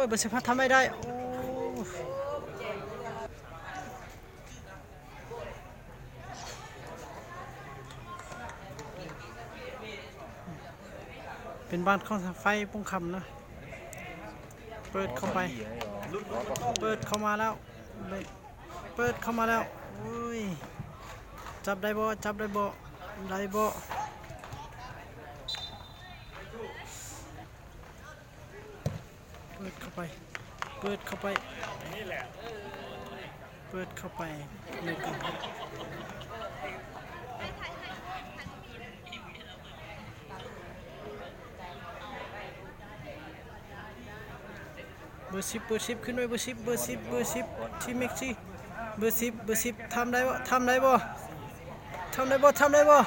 ຍ ເບີສິບຫ້າທຳໄວ້ໄດ້ ໂອ້ ເປັນບານຂອງໄຟປຸ້ງຄຳນະ ເປີດເຂົ້າໄປ ເປີດເຂົ້າມາແລ້ວ ເປີດເຂົ້າມາແລ້ວ ໂອ້ຍ ຈັບໄດ້ບໍ່ ຈັບໄດ້ບໍ່ ໄດ້ບໍ່? ເປີດເຂົ້າໄປ ເປີດເຂົ້າໄປ ເປີດເຂົ້າໄປ ເບີສິບ ເບີສິບ ຂຶ້ນໄວ້ ເບີສິບ ເບີສິບ ເບີສິບ ທີເມັກຊີ ເບີສິບ ເບີສິບ ທຳໄດ້ບໍ່ ທຳໄດ້ບໍ່ ທຳໄດ້ບໍ່ ທຳໄດ້ບໍ່?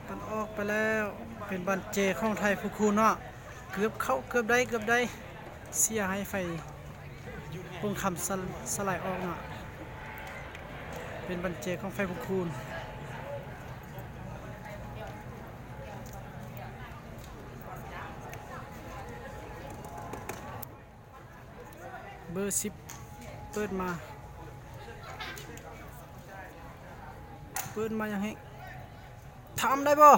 ມັນອອກໄປແລ້ວ ເປັນບານເຈຂອງໄທພູຄູນເນາະ ເກືອບເຂົ້າ ເກືອບໄດ້ ເກືອບໄດ້ ເສຍໃຫ້ໄຟປຸ້ງຄຳສະ ສະໄຫຼອອກເນາະ ເປັນບານເຈຂອງໄຟພູຄູນ. ເບີສິບ ເປີດມາ ເປີດມາຢ່າງແຮງ ທຳໄດ້ບໍ່?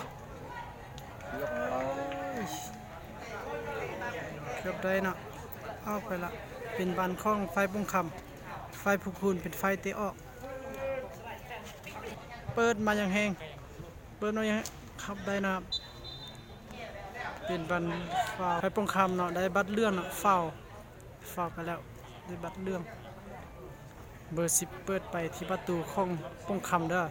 ເກືອບໄດ້ເນາະ ອອກໄປລະ ເປັນບານຂອງໄຟປຸ້ງຄຳ ໄຟພູຄູນເປັນໄຟເຕະອອກ ເປີດມາຢ່າງແຮງ ເປີດມາຢ່າງແຮງ ຂັບໄດ້ນະ ເປັນບານຟາວ ໄຟປຸ້ງຄຳເນາະ ໄດ້ບັດເຫຼືອງເນາະ ຟາວ ຟາວໄປແລ້ວ ໄດ້ບັດເຫຼືອງ ເບີສິບ ເປີດໄປທີ່ປະຕູຂອງປຸ້ງຄຳເດີ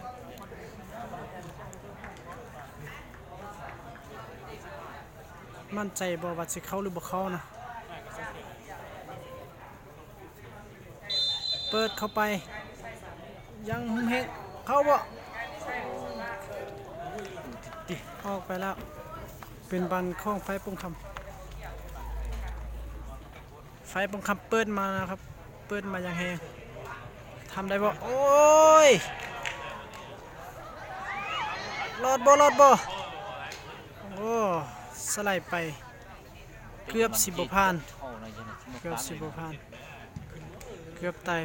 ໝັ້ນໃຈບໍ່ວ່າຊິເຂົ້າຫຼືບໍ່ເຂົ້ານະ? ເປີດເຂົ້າໄປ ຍັງຮຸ່ມແຮງ ເຂົ້າບໍ່? ອອກໄປແລ້ວ ເປັນບານຂອງໄຟປຸ້ງຄຳ ໄຟປຸ້ງຄຳເປີດມາແລ້ວຄັບ ເປີດມາຢ່າງແຮງ ທຳໄດ້ບໍ່? ໂອ້ຍ ລອດບໍ່ ລອດບໍ່? ໂອ້ ສະໄຫຼໄປ ເກືອບຊິບໍ່ຜ່ານ ເກືອບຊິບໍ່ຜ່ານ ເກືອບຕາຍ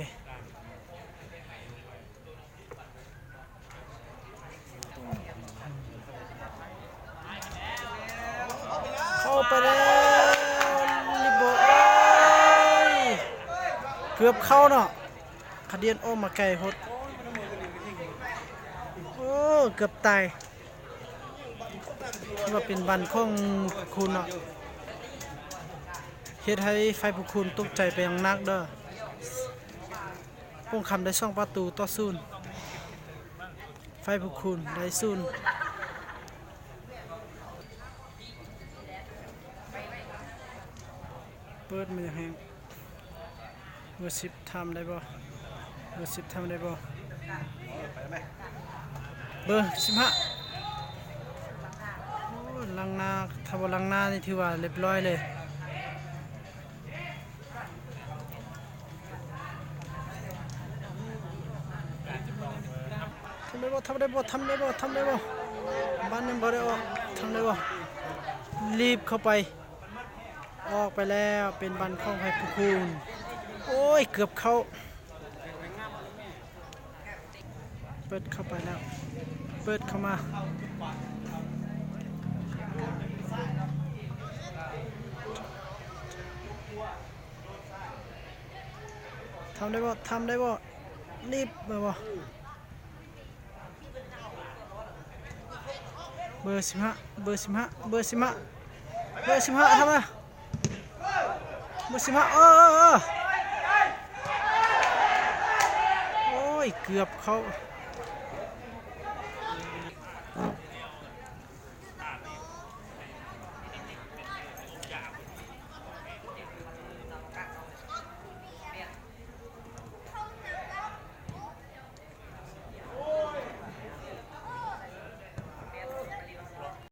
ເຂົ້າໄປແລ້ວ ລິບບໍ່ ໂອ້ຍ ເກືອບເຂົ້າເນາະ ຂະດຽນອອກມາໄກໂພດ ໂອ້ ເກືອບຕາຍ. ຖືວ່າເປັນບານຂອງຄູນເນາະ ເຮັດໃຫ້ໄຟພູຄູນຕົກໃຈໄປຢ່າງໜັກເດີ ປຸ້ງຄຳໄດ້ສອງປະຕູຕໍ່ສູນ ໄຟພູຄູນໄດ້ສູນ ເປີດມາຢ່າງແຮງ. ເບີສິບທຳໄດ້ບໍ່? ເບີສິບທຳໄດ້ບໍ່? ເບີສິບຫ້າ ໂອ້ ຫຼັງໜ້າ ຖ້າບໍ່ຫຼັງໜ້ານີ້ຖືວ່າລຽບຮ້ອຍເລີຍ ທຳໄດ້ບໍ່? ທຳໄດ້ບໍ່? ທຳໄດ້ບໍ່? ທຳໄດ້ບໍ່? ບານຍັງບໍ່ໄດ້ອອກ ທຳໄດ້ບໍ່? ລີບເຂົ້າໄປ ອອກໄປແລ້ວ ເປັນບານຂອງໄຟພູຄູນ ໂອ້ຍ ເກືອບເຂົ້າ ເປີດເຂົ້າໄປແລ້ວ ເປີດເຂົ້າມາ ທຳໄດ້ບໍ່? ທຳໄດ້ບໍ່? ລີບໄດ້ບໍ່? ເບີສິບຫ້າ ເບີສິບຫ້າ ເບີສິບຫ້າ ເບີສິບຫ້າ ທຳມາ ເບີສິບຫ້າ ເອີ ເອີ ເອີ ໂອ້ຍ ເກືອບເຂົ້າ